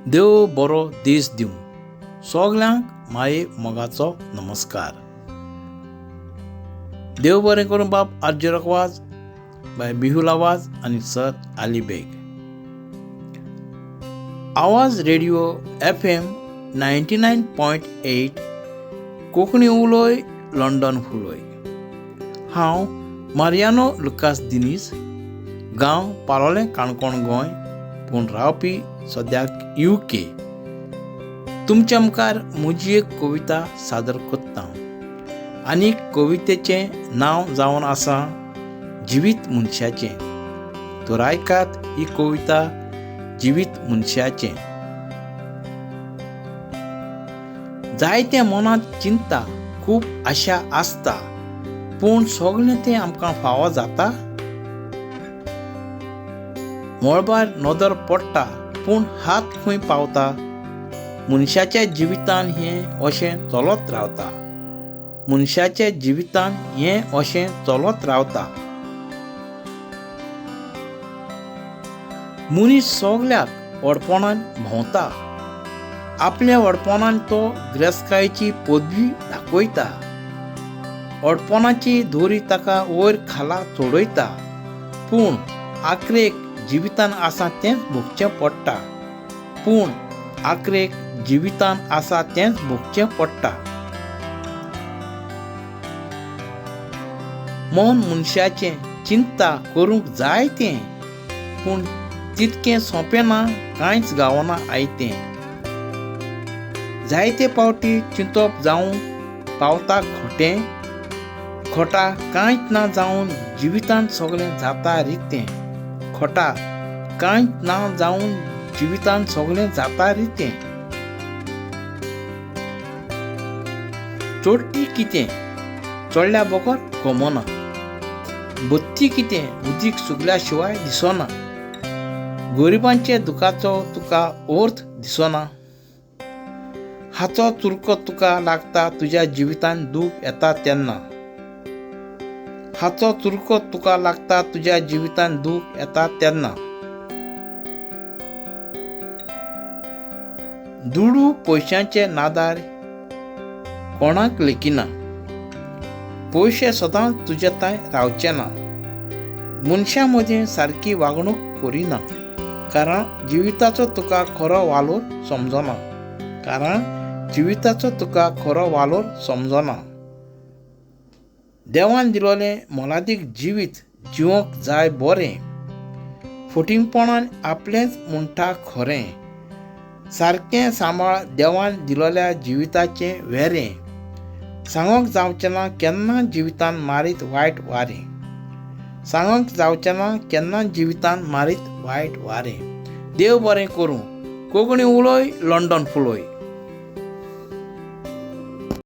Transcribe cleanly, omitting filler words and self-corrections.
देव बरो दीस दिवं. सगल्यांक माये मोगाचो नमस्कार. देव बरें करूं बाब आर्जेरोक वाज, बाय बिहुला वाज आनी sir Ali Beg. Awaaz radio F M 99.8 Konkani उलोय London फुलोय. हांव मारियानो लुकास दिनीस, गांव पालोलें काणकोण गोंय, पूण रावपी सद्याक you के. तुमच्या मुखार म्हजी एक कविता सादर करता आनी कवितेचें नांव जावन आसा जिवीत मनशाचें. तर आयकात ही कविता जिवीत मनशाचें. जायते मनांत चिंता खूब आशा आसता, पूण सगळें तें आमकां फावो जाता. मळबार नदर पडटा पूण हात खंय पावता. मनशाच्या जिवितान हें अशें चलत रावता. मनशाच्या जिवितान हें अशें चलत रावता. मनीस सगल्याक व्हडपणान भोंवता. आपल्या व्हडपणान तो गिरेस्तकायेची पदवी दाखयता. व्हडपणाची दोरी ताका वयर खाला चडयता, पूण आखरेक जिवितान आसा तेंच भोगचें पडटा. पूण आखरेक जिवितान आसा तेंच भोगचें पडटा. मन मनशाचें चिंता करूंक जाय तें, पूण तितकें सोंपें ना, कांयच गावना आयतें. जायते पावटी चिंतप जावन पावता खोटें, खोटा कांयच ना जावन जिवितांत सगळें जाता रितें. खोटा कांयच ना जावन जिवितांत सगळें जाता रितें. चडटी कितें चडल्या बगर गमना, बत्ती कितें उदीक सुकल्या शिवाय दिसना. गरिबांच्या दुखाचो तुका अर्थ दिसना. हाचो चुरको तुका लागता तुज्या जिवितांत दूख येता तेन्ना. हाचो चुरको तुका लागता तुज्या जिवितांत दूख येता तेन्ना. दुडू पयशांचे नादार कोणाक लेखिना. पयशे सदांच तुजे थंय रावचे ना. मनशां मदीं सारकी वागणूक करिना, कारण जिविताचो तुका खरो वालोर समजना. कारण जिविताचो तुका खरो वालोर समजना. देवान दिलोलें मोलादीक जिवीत जिवंक जाय बरें. फटींगपणान आपलेंच म्हणटा खरें. सारकें सांबाळ देवान दिलोल्या जिविताचें वेरें. सांगूंक जावचें ना केन्ना जिवितान मारीत वायट वारें. सांगूंक जावचें ना केन्ना जिवितान मारीत वायट वारें. देव बरें करूं. कोंकणी उलोय लंडन फुलोय.